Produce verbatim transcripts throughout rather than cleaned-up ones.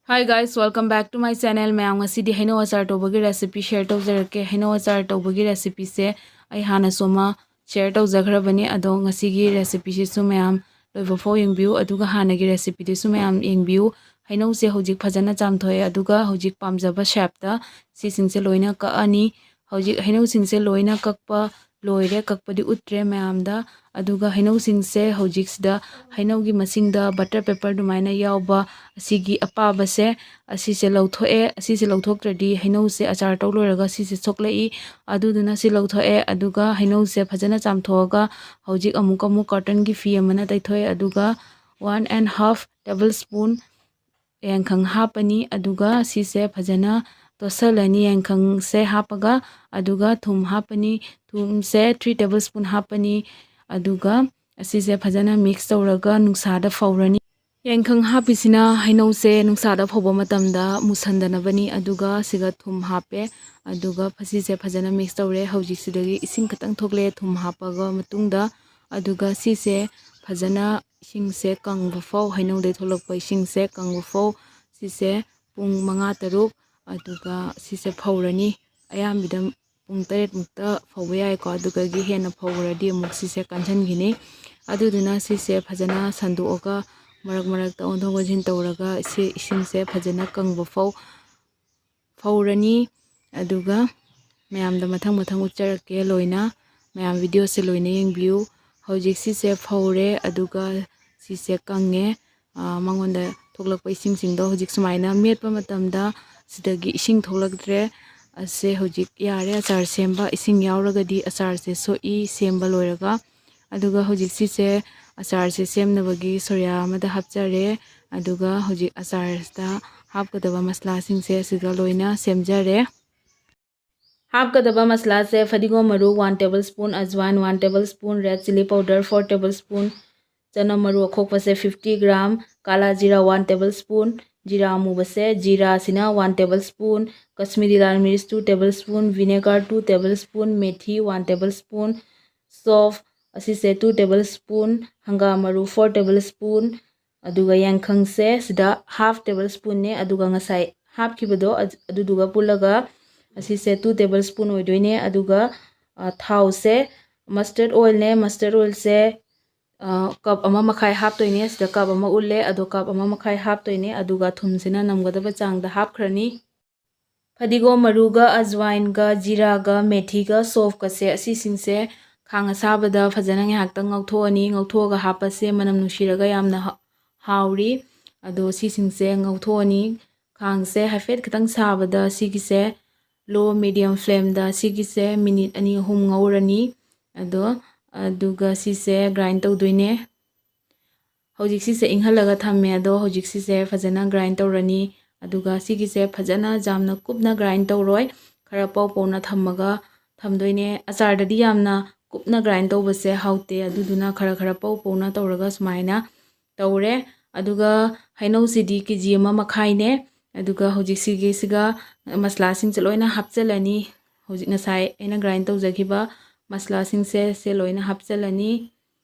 Hi guys, welcome back to my channel. ꯃꯌꯥꯝ, ꯉꯁꯤꯗꯤ ꯍꯩꯅꯧ ꯑꯆꯥꯔ ꯇꯧꯕꯒꯤ recipe share ꯇꯧꯖꯔꯛꯀꯦ꯫ ꯍꯩꯅꯧ ꯑꯆꯥꯔ ꯇꯧꯕꯒꯤ recipeꯁꯦ ꯑꯩ ꯍꯥꯟꯅꯁꯨ ꯑꯃ share ꯇꯧꯖꯈ꯭ꯔꯕꯅꯤ, ꯑꯗꯣ ꯉꯁꯤꯒꯤ recipeꯁꯤꯁꯨ ꯃꯌꯥꯝ ꯂꯣꯏꯕ ꯐꯥꯎ ꯌꯦꯡꯕꯤꯌꯨ, ꯑꯗꯨꯒ ꯍꯥꯟꯅꯒꯤ recipeꯗꯨꯁꯨ ꯃꯌꯥꯝ ꯌꯦꯡꯕꯤꯌꯨ꯫ ꯍꯩꯅꯧꯁꯦ ꯍꯧꯖꯤꯛ ꯐꯖꯅ ꯆꯥꯝꯊꯣꯛꯑꯦ, ꯑꯗꯨꯒ ꯍꯧꯖꯤꯛ ꯄꯥꯝꯖꯕ shapeꯇ ꯁꯤꯁꯤꯡꯁꯦ ꯂꯣꯏꯅ ꯀꯛꯑꯅꯤ꯫ ꯍꯧꯖꯤꯛ ꯍꯩꯅꯧꯁꯤꯡꯁꯦ ꯂꯣꯏꯅ ꯀꯛꯄ ꯂꯣꯏꯔꯦ, ꯀꯛꯄꯗꯤ ꯎꯠꯇ꯭ꯔꯦ ꯃꯌꯥꯝꯗ꯫ ꯑꯗꯨꯒ ꯍꯩꯅꯧꯁꯤꯡꯁꯦ ꯍꯧꯖꯤꯛꯁꯤꯗ ꯍꯩꯅꯧꯒꯤ ꯃꯁꯤꯡꯗ butter paper ꯑꯗꯨꯃꯥꯏꯅ ꯌꯥꯎꯕ ꯑꯁꯤꯒꯤ ꯑꯄꯥꯕꯁꯦ, ꯑꯁꯤꯁꯦ ꯂꯧꯊꯣꯛꯑꯦ꯫ ꯑꯁꯤꯁꯦ ꯂꯧꯊꯣꯛꯇ꯭ꯔꯗꯤ ꯍꯩꯅꯧꯁꯦ ꯑꯆꯥꯔ ꯇꯧ ꯂꯣꯏꯔꯒ ꯁꯤꯁꯦ ꯁꯣꯛꯂꯛꯏ꯫ ꯑꯗꯨꯗꯨꯅ ꯁꯤ ꯂꯧꯊꯣꯛꯑꯦ, ꯑꯗꯨꯒ ꯍꯩꯅꯧꯁꯦ ꯐꯖꯅ ꯆꯥꯝꯊꯣꯛꯑꯒ ꯍꯧꯖꯤꯛ ꯑꯃꯨꯛ ꯑꯃꯨꯛ cottonꯒꯤ ꯐꯤ ꯑꯃꯅ ꯇꯩꯊꯣꯛꯑꯦ, ꯑꯗꯨꯒ one and half table spoon ꯌꯥꯏꯉꯪ ꯍꯥꯞꯄꯅꯤ꯫ ꯑꯗꯨꯒ ꯁꯤꯁꯦ ꯐꯖꯅ ꯇꯣꯠꯁꯜꯂꯅꯤ ꯌꯥꯏꯉꯪꯁꯦ ꯍꯥꯞꯄꯒ꯫ ꯑꯗꯨꯒ ꯊꯨꯝ ꯍꯥꯞꯄꯅꯤ, ꯊꯨꯝꯁꯦ three table spoon ꯍꯥꯞꯄꯅꯤ꯫ ꯑꯗꯨꯒ ꯑꯁꯤꯁꯦ ꯐꯖꯅ mix ꯇꯧꯔꯒ ꯅꯨꯡꯁꯥꯗ ꯐꯧꯔꯅꯤ꯫ ꯌꯥꯏꯉꯪ ꯍꯥꯞꯄꯤꯁꯤꯅ ꯍꯩꯅꯧꯁꯦ ꯅꯨꯡꯁꯥꯗ ꯐꯧꯕ ꯃꯇꯝꯗ ꯃꯨꯁꯟꯗꯅꯕꯅꯤ꯫ ꯑꯗꯨꯒ ꯁꯤꯒ ꯊꯨꯝ ꯍꯥꯞꯄꯦ, ꯑꯗꯨꯒ ꯁꯤꯁꯦ ꯐꯖꯅ mix ꯇꯧꯔꯦ꯫ ꯍꯧꯖꯤꯛꯁꯤꯗꯒꯤ ꯏꯁꯤꯡ ꯈꯤꯇꯪ ꯊꯣꯛꯂꯛꯑꯦ ꯊꯨꯝ ꯍꯥꯞꯄꯒ ꯃꯇꯨꯡꯗ꯫ ꯑꯗꯨꯒ ꯁꯤꯁꯦ ꯐꯖꯅ ꯏꯁꯤꯡꯁꯦ ꯀꯪꯕ ꯐꯥꯎ, ꯍꯩꯅꯧꯗꯩ ꯊꯣꯛꯂꯛꯄ ꯏꯁꯤꯡꯁꯦ ꯀꯪꯕ ꯐꯥꯎ ꯁꯤꯁꯦ ꯄꯨꯡ ꯃꯉꯥ ꯇꯔꯨꯛ, ꯑꯗꯨꯒ ꯁꯤꯁꯦ ꯐꯧꯔꯅꯤ꯫ ꯑꯌꯥꯝꯕꯗ ꯄꯨꯡ ꯇꯔꯦꯠ ꯃꯨꯛꯇ ꯐꯧꯕ ꯌꯥꯏꯀꯣ꯫ ꯑꯗꯨꯗꯒꯤ ꯍꯦꯟꯅ ꯐꯧꯔꯗꯤ ꯑꯃꯨꯛ ꯁꯤꯁꯦ ꯀꯟꯁꯤꯟꯈꯤꯅꯤ꯫ ꯑꯗꯨꯗꯨꯅ ꯁꯤꯁꯦ ꯐꯖꯅ ꯁꯟꯗꯣꯛꯑꯒ ꯃꯔꯛ ꯃꯔꯛꯇ ꯑꯣꯟꯊꯣꯛ ꯑꯣꯟꯁꯤꯟ ꯇꯧꯔꯒ ꯁꯤ ꯏꯁꯤꯡꯁꯦ ꯐꯖꯅ ꯀꯪꯕ ꯐꯥꯎ ꯐꯧꯔꯅꯤ꯫ ꯑꯗꯨꯒ ꯃꯌꯥꯝꯗ ꯃꯊꯪ ꯃꯊꯪ ꯎꯠꯆꯔꯛꯀꯦ ꯂꯣꯏꯅ꯫ ꯃꯌꯥꯝ videoꯁꯦ ꯂꯣꯏꯅ ꯌꯦꯡꯕꯤꯌꯨ꯫ ꯍꯧꯖꯤꯛ ꯁꯤꯁꯦ ꯐꯧꯔꯦ, ꯑꯗꯨꯒ ꯁꯤꯁꯦ ꯀꯪꯉꯦ꯫ ꯑꯥ, ꯃꯉꯣꯟꯗ ꯊꯣꯛꯂꯛꯄ ꯏꯁꯤꯡꯁꯤꯡꯗꯣ ꯍꯧꯖꯤꯛ ꯁꯨꯃꯥꯏꯅ ꯃꯦꯠꯄ ꯃꯇꯝꯗ ꯁꯤꯗꯒꯤ ꯏꯁꯤꯡ ꯊꯣꯛꯂꯛꯇ꯭ꯔꯦ꯫ ꯑꯁꯦ ꯍꯧꯖꯤꯛ ꯌꯥꯔꯦ ꯑꯆꯥꯔ ꯁꯦꯝꯕ꯫ ꯏꯁꯤꯡ ꯌꯥꯎꯔꯒꯗꯤ ꯑꯆꯥꯔꯁꯦ ꯁꯣꯛꯏ ꯁꯦꯝꯕ ꯂꯣꯏꯔꯒ꯫ ꯑꯗꯨꯒ ꯍꯧꯖꯤꯛ ꯁꯤꯁꯦ ꯑꯆꯥꯔꯁꯦ ꯁꯦꯝꯅꯕꯒꯤ ꯁꯣꯔꯤꯌꯥ ꯑꯃꯗ ꯍꯥꯞꯆꯔꯦ꯫ ꯑꯗꯨꯒ ꯍꯧꯖꯤꯛ ꯑꯆꯥꯔꯁꯤꯗ ꯍꯥꯞꯀꯗꯕ ꯃꯁꯂꯥꯁꯤꯡꯁꯦ ꯑꯁꯤꯒ ꯂꯣꯏꯅ ꯁꯦꯝꯖꯔꯦ꯫ ꯍꯥꯞꯀꯗꯕ ꯃꯁꯂꯥꯁꯦ ꯐꯗꯤꯒꯣꯝ ꯃꯔꯨ one table spoon, ajwain one table spoon, red chilli powder four table spoon, ꯆꯅꯝ ꯃꯔꯨ ꯑꯈꯣꯛꯄꯁꯦ fifty gram, ꯀꯥꯂꯥ ꯖꯤꯔꯥ one table spoon, ꯖꯤꯔꯥ ꯑꯃꯨꯕꯁꯦ, ꯖꯤꯔꯥꯁꯤꯅ one table spoon, ꯀꯁꯃꯤꯔꯤ ꯂꯥꯜ ꯃꯤꯔꯆ two table spoon, vinegar two table spoon, methi one table spoon, ꯁꯣꯐ ꯑꯁꯤꯁꯦ two table spoon, ꯍꯪꯒꯥꯝ ꯃꯔꯨ four table spoon, ꯑꯗꯨꯒ ꯌꯥꯏꯈꯪꯁꯦ ꯁꯤꯗ half table spoonꯅꯦ, ꯑꯗꯨꯒ ꯉꯁꯥꯏ ꯍꯥꯞꯈꯤꯕꯗꯣ ꯑꯗꯨꯗꯨꯒ ꯄꯨꯜꯂꯒ ꯑꯁꯤꯁꯦ two table spoon ꯑꯣꯏꯗꯣꯏꯅꯦ꯫ ꯑꯗꯨꯒ ꯊꯥꯎꯁꯦ mustard oilꯅꯦ, mustard oilꯁꯦ ꯀꯞ ꯑꯃ ꯃꯈꯥꯏ ꯍꯥꯞꯇꯣꯏꯅꯦ꯫ ꯁꯤꯗ ꯀꯞ ꯑꯃ ꯎꯠꯂꯦ, ꯑꯗꯣ ꯀꯞ ꯑꯃ ꯃꯈꯥꯏ ꯍꯥꯞꯇꯣꯏꯅꯦ꯫ ꯑꯗꯨꯒ ꯊꯨꯝꯁꯤꯅ ꯅꯝꯒꯗꯕ ꯆꯥꯡꯗ ꯍꯥꯞꯈ꯭ꯔꯅꯤ꯫ ꯐꯗꯤꯒꯣꯝ ꯃꯔꯨꯒ, ꯑꯖꯋꯥꯏꯟꯒ, ꯖꯤꯔꯥꯒ, ꯃꯦꯊꯤꯒ, ꯁꯣꯐꯀꯁꯦ, ꯑꯁꯤꯁꯤꯡꯁꯦ ꯈꯥꯡ ꯑꯁꯥꯕꯗ ꯐꯖꯅ ꯉꯥꯏꯍꯥꯛꯇꯪ ꯉꯧꯊꯣꯛꯑꯅꯤ꯫ ꯉꯧꯊꯣꯛꯑꯒ ꯍꯥꯞꯄꯁꯦ ꯃꯅꯝ ꯅꯨꯡꯁꯤꯔꯒ ꯌꯥꯝꯅ ꯍꯥꯎꯔꯤ꯫ ꯑꯗꯣ ꯁꯤꯁꯤꯡꯁꯦ ꯉꯧꯊꯣꯛꯑꯅꯤ꯫ ꯈꯥꯡꯁꯦ ꯍꯥꯏꯐꯦꯠ ꯈꯤꯇꯪ ꯁꯥꯕꯗ ꯁꯤꯒꯤꯁꯦ low medium flameꯗ ꯁꯤꯒꯤꯁꯦ ꯃꯤꯅꯤꯠ ꯑꯅꯤ ꯑꯍꯨꯝ ꯉꯧꯔꯅꯤ꯫ ꯑꯗꯣ ꯑꯗꯨꯒ ꯁꯤꯁꯦ grind ꯇꯧꯗꯣꯏꯅꯦ꯫ ꯍꯧꯖꯤꯛ ꯁꯤꯁꯦ ꯏꯪꯍꯜꯂꯒ ꯊꯝꯃꯦ꯫ ꯑꯗꯣ ꯍꯧꯖꯤꯛ ꯁꯤꯁꯦ ꯐꯖꯅ grind ꯇꯧꯔꯅꯤ꯫ ꯑꯗꯨꯒ ꯁꯤꯒꯤꯁꯦ ꯐꯖꯅ ꯌꯥꯝꯅ ꯀꯨꯞꯅ grind ꯇꯧꯔꯣꯏ, ꯈꯔ ꯄꯧ ꯄꯧꯅ ꯊꯝꯃꯒ ꯊꯝꯗꯣꯏꯅꯦ꯫ ꯑꯆꯥꯔꯗꯗꯤ ꯌꯥꯝꯅ ꯀꯨꯞꯅ grind ꯇꯧꯕꯁꯦ ꯍꯥꯎꯇꯦ, ꯑꯗꯨꯗꯨꯅ ꯈꯔ ꯈꯔ ꯄꯧ ꯄꯧꯅ ꯇꯧꯔꯒ ꯁꯨꯃꯥꯏꯅ ꯇꯧꯔꯦ꯫ ꯑꯗꯨꯒ ꯍꯩꯅꯧꯁꯤꯗꯤ ꯀꯦ ꯖꯤ ꯑꯃ ꯃꯈꯥꯏꯅꯦ꯫ ꯑꯗꯨꯒ ꯍꯧꯖꯤꯛ ꯁꯤꯒꯤꯁꯤꯒ ꯃꯁꯂꯥꯁꯤꯡꯁꯦ ꯂꯣꯏꯅ ꯍꯥꯞꯆꯤꯜꯂꯅꯤ꯫ ꯍꯧꯖꯤꯛ ꯉꯁꯥꯏ ꯑꯩꯅ grind ꯇꯧꯖꯈꯤꯕ ꯃꯁꯂꯥꯁꯤꯡꯁꯦ ꯁꯦ ꯂꯣꯏꯅ ꯍꯥꯞꯆꯤꯜꯂꯅꯤ꯫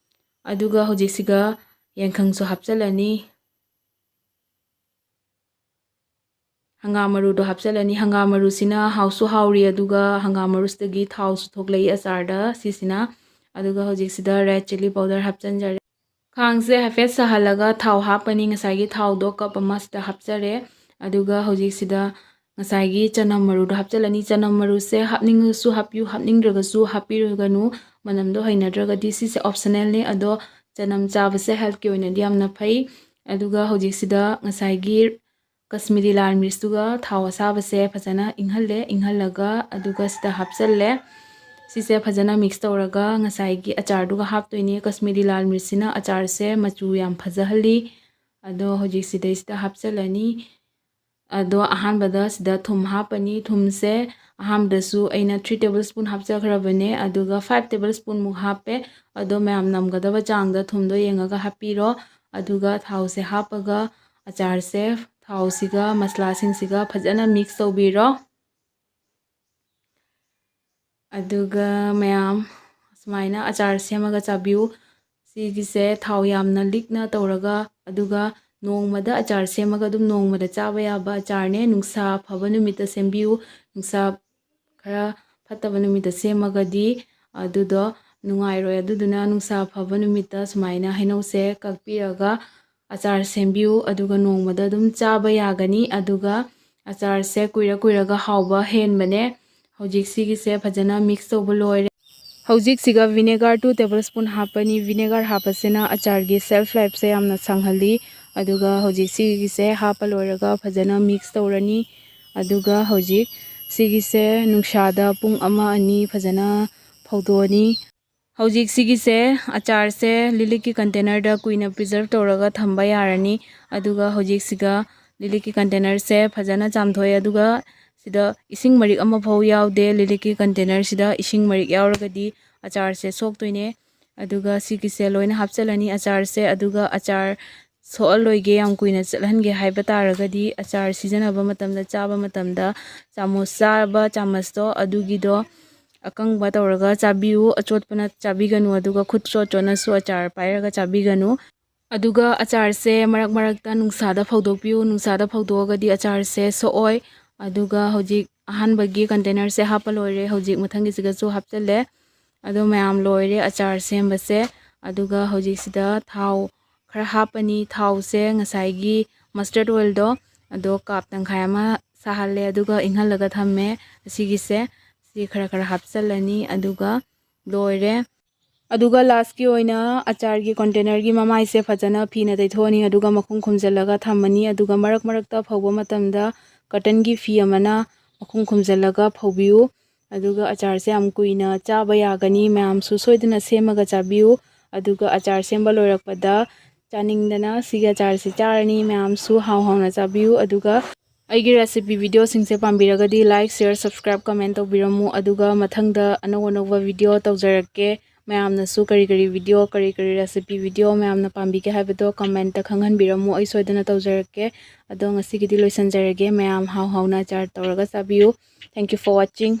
ꯑꯗꯨꯒ ꯍꯧꯖꯤꯛꯁꯤꯒ ꯌꯥꯏꯈꯪꯁꯨ ꯍꯥꯞꯆꯤꯜꯂꯅꯤ꯫ ꯍꯪꯒꯥꯝ ꯃꯔꯨꯗꯣ ꯍꯥꯞꯆꯤꯜꯂꯅꯤ꯫ ꯍꯪꯒꯥꯝ ꯃꯔꯨꯁꯤꯅ ꯍꯥꯎꯁꯨ ꯍꯥꯎꯔꯤ, ꯑꯗꯨꯒ ꯍꯪꯒꯥꯝ ꯃꯔꯨꯁꯤꯗꯒꯤ ꯊꯥꯎꯁꯨ ꯊꯣꯛꯂꯛꯏ ꯑꯆꯥꯔꯗ ꯁꯤꯁꯤꯅ꯫ ꯑꯗꯨꯒ ꯍꯧꯖꯤꯛꯁꯤꯗ red chilli powder ꯍꯥꯞꯆꯤꯟꯖꯔꯦ꯫ ꯈꯥꯡꯁꯦ ꯍꯥꯏꯐꯦꯠ ꯁꯥꯍꯜꯂꯒ ꯊꯥꯎ ꯍꯥꯞꯄꯅꯤ꯫ ꯉꯁꯥꯏꯒꯤ ꯊꯥꯎꯗꯣ ꯀꯞ ꯑꯃꯁꯤꯗ ꯍꯥꯞꯆꯔꯦ꯫ ꯑꯗꯨꯒ ꯍꯧꯖꯤꯛꯁꯤꯗ ꯉꯁꯥꯏꯒꯤ ꯆꯅꯝ ꯃꯔꯨꯗꯣ ꯍꯥꯞꯆꯤꯜꯂꯅꯤ꯫ ꯆꯅꯝ ꯃꯔꯨꯁꯦ ꯍꯥꯞꯅꯤꯡꯉꯁꯨ ꯍꯥꯞꯄꯤꯌꯨ, ꯍꯥꯞꯅꯤꯡꯗ꯭ꯔꯒꯁꯨ ꯍꯥꯞꯄꯤꯔꯨꯒꯅꯨ, ꯃꯅꯝꯗꯣ ꯍꯩꯅꯗ꯭ꯔꯒꯗꯤ꯫ ꯁꯤꯁꯦ optionalꯅꯤ, ꯑꯗꯣ ꯆꯅꯝ ꯆꯥꯕꯁꯦ healthꯀꯤ ꯑꯣꯏꯅꯗꯤ ꯌꯥꯝꯅ ꯐꯩ꯫ ꯑꯗꯨꯒ ꯍꯧꯖꯤꯛꯁꯤꯗ ꯉꯁꯥꯏꯒꯤ ꯀꯁꯃꯤꯔꯤ ꯂꯥꯜ ꯃꯤꯔꯆꯇꯨꯒ ꯊꯥꯎ ꯑꯁꯥꯕꯁꯦ ꯐꯖꯅ ꯏꯪꯍꯜꯂꯦ꯫ ꯏꯪꯍꯜꯂꯒ ꯑꯗꯨꯒ ꯁꯤꯗ ꯍꯥꯞꯆꯜꯂꯦ꯫ ꯁꯤꯁꯦ ꯐꯖꯅ mix ꯇꯧꯔꯒ ꯉꯁꯥꯏꯒꯤ ꯑꯆꯥꯔꯗꯨꯒ ꯍꯥꯞꯇꯣꯏꯅꯦ꯫ ꯀꯁꯃꯤꯔꯤ ꯂꯥꯜ ꯃꯤꯔꯆꯁꯤꯅ ꯑꯆꯥꯔꯁꯦ ꯃꯆꯨ ꯌꯥꯝ ꯐꯖꯍꯜꯂꯤ꯫ ꯑꯗꯣ ꯍꯧꯖꯤꯛ ꯁꯤꯗꯩꯁꯤꯗ ꯍꯥꯞꯆꯜꯂꯅꯤ꯫ ꯑꯗꯣ ꯑꯍꯥꯟꯕꯗ ꯁꯤꯗ ꯊꯨꯝ ꯍꯥꯞꯄꯅꯤ꯫ ꯊꯨꯝꯁꯦ ꯑꯍꯥꯟꯕꯗꯁꯨ ꯑꯩꯅ three table spoon ꯍꯥꯞꯆꯈ꯭ꯔꯕꯅꯦ, ꯑꯗꯨꯒ five table spoonꯃꯨꯛ ꯍꯥꯞꯄꯦ꯫ ꯑꯗꯣ ꯃꯌꯥꯝ ꯅꯝꯒꯗꯕ ꯆꯥꯡꯗ ꯊꯨꯝꯗꯣ ꯌꯦꯡꯉꯒ ꯍꯥꯞꯄꯤꯔꯣ꯫ ꯑꯗꯨꯒ ꯊꯥꯎꯁꯦ ꯍꯥꯞꯄꯒ ꯑꯆꯥꯔꯁꯦ ꯊꯥꯎꯁꯤꯒ ꯃꯁꯂꯥꯁꯤꯡꯁꯤꯒ ꯐꯖꯅ mix ꯇꯧꯕꯤꯔꯣ꯫ ꯑꯗꯨꯒ ꯃꯌꯥꯝ ꯁꯨꯃꯥꯏꯅ ꯑꯆꯥꯔ ꯁꯦꯝꯃꯒ ꯆꯥꯕꯤꯌꯨ꯫ ꯁꯤꯒꯤꯁꯦ ꯊꯥꯎ ꯌꯥꯝꯅ ꯂꯤꯛꯅ ꯇꯧꯔꯒ, ꯑꯗꯨꯒ ꯅꯣꯡꯃꯗ ꯑꯆꯥꯔ ꯁꯦꯝꯃꯒ ꯑꯗꯨꯝ ꯅꯣꯡꯃꯗ ꯆꯥꯕ ꯌꯥꯕ ꯑꯆꯥꯔꯅꯦ꯫ ꯅꯨꯡꯁꯥ ꯐꯕ ꯅꯨꯃꯤꯠꯇ ꯁꯦꯝꯕꯤꯌꯨ꯫ ꯅꯨꯡꯁꯥ ꯈꯔ ꯐꯠꯇꯕ ꯅꯨꯃꯤꯠꯇ ꯁꯦꯝꯃꯒꯗꯤ ꯑꯗꯨꯗꯣ ꯅꯨꯡꯉꯥꯏꯔꯣꯏ꯫ ꯑꯗꯨꯗꯨꯅ ꯅꯨꯡꯁꯥ ꯐꯕ ꯅꯨꯃꯤꯠꯇ ꯁꯨꯃꯥꯏꯅ ꯍꯩꯅꯧꯁꯦ ꯀꯛꯄꯤꯔꯒ ꯑꯆꯥꯔ ꯁꯦꯝꯕꯤꯌꯨ, ꯑꯗꯨꯒ ꯅꯣꯡꯃꯗ ꯑꯗꯨꯝ ꯆꯥꯕ ꯌꯥꯒꯅꯤ꯫ ꯑꯗꯨꯒ ꯑꯆꯥꯔꯁꯦ ꯀꯨꯏꯔ ꯀꯨꯏꯔꯒ ꯍꯥꯎꯕ ꯍꯦꯟꯕꯅꯦ꯫ ꯍꯧꯖꯤꯛ ꯁꯤꯒꯤꯁꯦ ꯐꯖꯅ ꯃꯤꯛꯁ ꯇꯧꯕ ꯂꯣꯏꯔꯦ꯫ ꯍꯧꯖꯤꯛꯁꯤꯒ ꯚꯤꯅꯦꯒꯥꯔ ꯇꯨ ꯇꯦꯕꯜ ꯁ꯭ꯄꯨꯟ ꯍꯥꯞꯄꯅꯤ꯫ ꯚꯤꯅꯦꯒꯥꯔ ꯍꯥꯞꯄꯁꯤꯅ ꯑꯆꯥꯔꯒꯤ ꯁꯦꯜꯐ ꯂꯥꯏꯐꯁꯦ ꯌꯥꯝꯅ ꯁꯥꯡꯍꯜꯂꯤ꯫ ꯑꯗꯨꯒ ꯍꯧꯖꯤꯛ ꯁꯤꯒꯤꯁꯦ ꯍꯥꯞꯄ ꯂꯣꯏꯔꯒ ꯐꯖꯅ ꯃꯤꯛꯁ ꯇꯧꯔꯅꯤ꯫ ꯑꯗꯨꯒ ꯍꯧꯖꯤꯛ ꯁꯤꯒꯤꯁꯦ ꯅꯨꯡꯁꯥꯗ ꯄꯨꯡ ꯑꯃ ꯑꯅꯤ ꯐꯖꯅ ꯐꯧꯗꯣꯛꯑꯅꯤ꯫ ꯍꯧꯖꯤꯛ ꯁꯤꯒꯤꯁꯦ ꯑꯆꯥꯔꯁꯦ ꯂꯤꯛꯂꯤꯛꯀꯤ ꯀꯟꯇꯦꯅꯔꯗ ꯀꯨꯏꯅ ꯄ꯭ꯔꯤꯖꯔꯚ ꯇꯧꯔꯒ ꯊꯝꯕ ꯌꯥꯔꯅꯤ꯫ ꯑꯗꯨꯒ ꯍꯧꯖꯤꯛꯁꯤꯒ ꯂꯤꯛꯂꯤꯛꯀꯤ ꯀꯟꯇꯦꯅꯔꯁꯦ ꯐꯖꯅ ꯆꯥꯝꯊꯣꯛꯑꯦ꯫ ꯑꯗꯨꯒ ꯁꯤꯗ ꯏꯁꯤꯡ ꯃꯔꯤꯛ ꯑꯃꯐꯥꯎ ꯌꯥꯎꯗꯦ꯫ ꯂꯤꯛꯂꯤꯛꯀꯤ ꯀꯟꯇꯦꯅꯔꯁꯤꯗ ꯏꯁꯤꯡ ꯃꯔꯤꯛ ꯌꯥꯎꯔꯒꯗꯤ ꯑꯆꯥꯔꯁꯦ ꯁꯣꯛꯇꯣꯏꯅꯦ꯫ ꯑꯗꯨꯒ ꯁꯤꯒꯤꯁꯦ ꯂꯣꯏꯅ ꯍꯥꯞꯆꯤꯜꯂꯅꯤ ꯑꯆꯥꯔꯁꯦ꯫ ꯑꯗꯨꯒ ꯑꯆꯥꯔ ꯁꯣꯛꯍꯜꯂꯣꯏꯒꯦ, ꯌꯥꯝ ꯀꯨꯏꯅ ꯆꯠꯍꯟꯒꯦ ꯍꯥꯏꯕ ꯇꯥꯔꯒꯗꯤ ꯑꯆꯥꯔ ꯁꯤꯖꯤꯟꯅꯕ ꯃꯇꯝꯗ, ꯆꯥꯕ ꯃꯇꯝꯗ ꯆꯥꯃꯁ, ꯆꯥꯕ ꯆꯥꯃꯁꯇꯣ ꯑꯗꯨꯒꯤꯗꯣ ꯑꯀꯪꯕ ꯇꯧꯔꯒ ꯆꯥꯕꯤꯌꯨ꯫ ꯑꯆꯣꯠꯄꯅ ꯆꯥꯕꯤꯒꯅꯨ, ꯑꯗꯨꯒ ꯈꯨꯠ ꯆꯣꯠ ꯆꯣꯠꯅꯁꯨ ꯑꯆꯥꯔ ꯄꯥꯏꯔꯒ ꯆꯥꯕꯤꯒꯅꯨ꯫ ꯑꯗꯨꯒ ꯑꯆꯥꯔꯁꯦ ꯃꯔꯛ ꯃꯔꯛꯇ ꯅꯨꯡꯁꯥꯗ ꯐꯧꯗꯣꯛꯄꯤꯌꯨ꯫ ꯅꯨꯡꯁꯥꯗ ꯐꯧꯗꯣꯛꯑꯒꯗꯤ ꯑꯆꯥꯔꯁꯦ ꯁꯣꯛꯑꯣꯏ꯫ ꯑꯗꯨꯒ ꯍꯧꯖꯤꯛ ꯑꯍꯥꯟꯕꯒꯤ ꯀꯟꯇꯦꯅꯔꯁꯦ ꯍꯥꯞꯄ ꯂꯣꯏꯔꯦ꯫ ꯍꯧꯖꯤꯛ ꯃꯊꯪꯒꯤꯁꯤꯒꯁꯨ ꯍꯥꯞꯆꯤꯜꯂꯦ꯫ ꯑꯗꯣ ꯃꯌꯥꯝ ꯂꯣꯏꯔꯦ ꯑꯆꯥꯔ ꯁꯦꯝꯕꯁꯦ꯫ ꯑꯗꯨꯒ ꯍꯧꯖꯤꯛꯁꯤꯗ ꯊꯥꯎ ꯈꯔ ꯍꯥꯞꯄꯅꯤ꯫ ꯊꯥꯎꯁꯦ ꯉꯁꯥꯏꯒꯤ ꯃꯁꯇꯔꯗ ꯑꯣꯏꯜꯗꯣ ꯑꯗꯣ ꯀꯞ ꯇꯪꯈꯥꯏ ꯑꯃ ꯁꯥꯍꯜꯂꯦ, ꯑꯗꯨꯒ ꯏꯪꯍꯜꯂꯒ ꯊꯝꯃꯦ꯫ ꯑꯁꯤꯒꯤꯁꯦ ꯁꯤ ꯈꯔ ꯈꯔ ꯍꯥꯞꯆꯤꯜꯂꯅꯤ, ꯑꯗꯨꯒ ꯂꯣꯏꯔꯦ꯫ ꯑꯗꯨꯒ ꯂꯥꯁꯀꯤ ꯑꯣꯏꯅ ꯑꯆꯥꯔꯒꯤ ꯀꯣꯟꯇꯦꯅꯔꯒꯤ ꯃꯃꯥꯏꯁꯦ ꯐꯖꯅ ꯐꯤꯅ ꯇꯩꯊꯣꯛꯑꯅꯤ, ꯑꯗꯨꯒ ꯃꯈꯨꯝ ꯈꯨꯝꯖꯤꯜꯂꯒ ꯊꯝꯃꯅꯤ꯫ ꯑꯗꯨꯒ ꯃꯔꯛ ꯃꯔꯛꯇ ꯐꯧꯕ ꯃꯇꯝꯗ ꯀꯇꯟꯒꯤ ꯐꯤ ꯑꯃꯅ ꯃꯈꯨꯝ ꯈꯨꯝꯖꯤꯜꯂꯒ ꯐꯧꯕꯤꯌꯨ꯫ ꯑꯗꯨꯒ ꯑꯆꯥꯔꯁꯦ ꯌꯥꯝ ꯀꯨꯏꯅ ꯆꯥꯕ ꯌꯥꯒꯅꯤ꯫ ꯃꯌꯥꯝꯁꯨ ꯁꯣꯏꯗꯅ ꯁꯦꯝꯃꯒ ꯆꯥꯕꯤꯌꯨ꯫ ꯑꯗꯨꯒ ꯑꯆꯥꯔ ꯁꯦꯝꯕ ꯂꯣꯏꯔꯛꯄꯗ ꯆꯥꯅꯤꯡꯗꯅ ꯁꯤꯒꯤ ꯑꯆꯥꯔꯁꯤ ꯆꯥꯔꯅꯤ꯫ ꯃꯌꯥꯝꯁꯨ ꯍꯥꯎ ꯍꯥꯎꯅ ꯆꯥꯕꯤꯌꯨ꯫ ꯑꯗꯨꯒ ꯑꯩꯒꯤ recipe videoꯁꯤꯡꯁꯦ ꯄꯥꯝꯕꯤꯔꯒꯗꯤ like, share, subscribe, comment ꯇꯧꯕꯤꯔꯝꯃꯨ꯫ ꯑꯗꯨꯒ ꯃꯊꯪꯗ ꯑꯅꯧ ꯑꯅꯧꯕ video ꯇꯧꯖꯔꯛꯀꯦ꯫ ꯃꯌꯥꯝꯅꯁꯨ ꯀꯔꯤ ꯀꯔꯤ video, ꯀꯔꯤ ꯀꯔꯤ recipe video ꯃꯌꯥꯝꯅ ꯄꯥꯝꯕꯤꯒꯦ ꯍꯥꯏꯕꯗꯣ commentꯇ ꯈꯪꯍꯟꯕꯤꯔꯝꯃꯨ꯫ ꯑꯩ ꯁꯣꯏꯗꯅ ꯇꯧꯖꯔꯛꯀꯦ꯫ ꯑꯗꯣ ꯉꯁꯤꯒꯤꯗꯤ ꯂꯣꯏꯁꯤꯟꯖꯔꯒꯦ꯫ ꯃꯌꯥꯝ ꯍꯥꯎ ꯍꯥꯎꯅ ꯑꯆꯥꯔ ꯇꯧꯔꯒ ꯆꯥꯕꯤꯌꯨ꯫ Thank you for watching꯫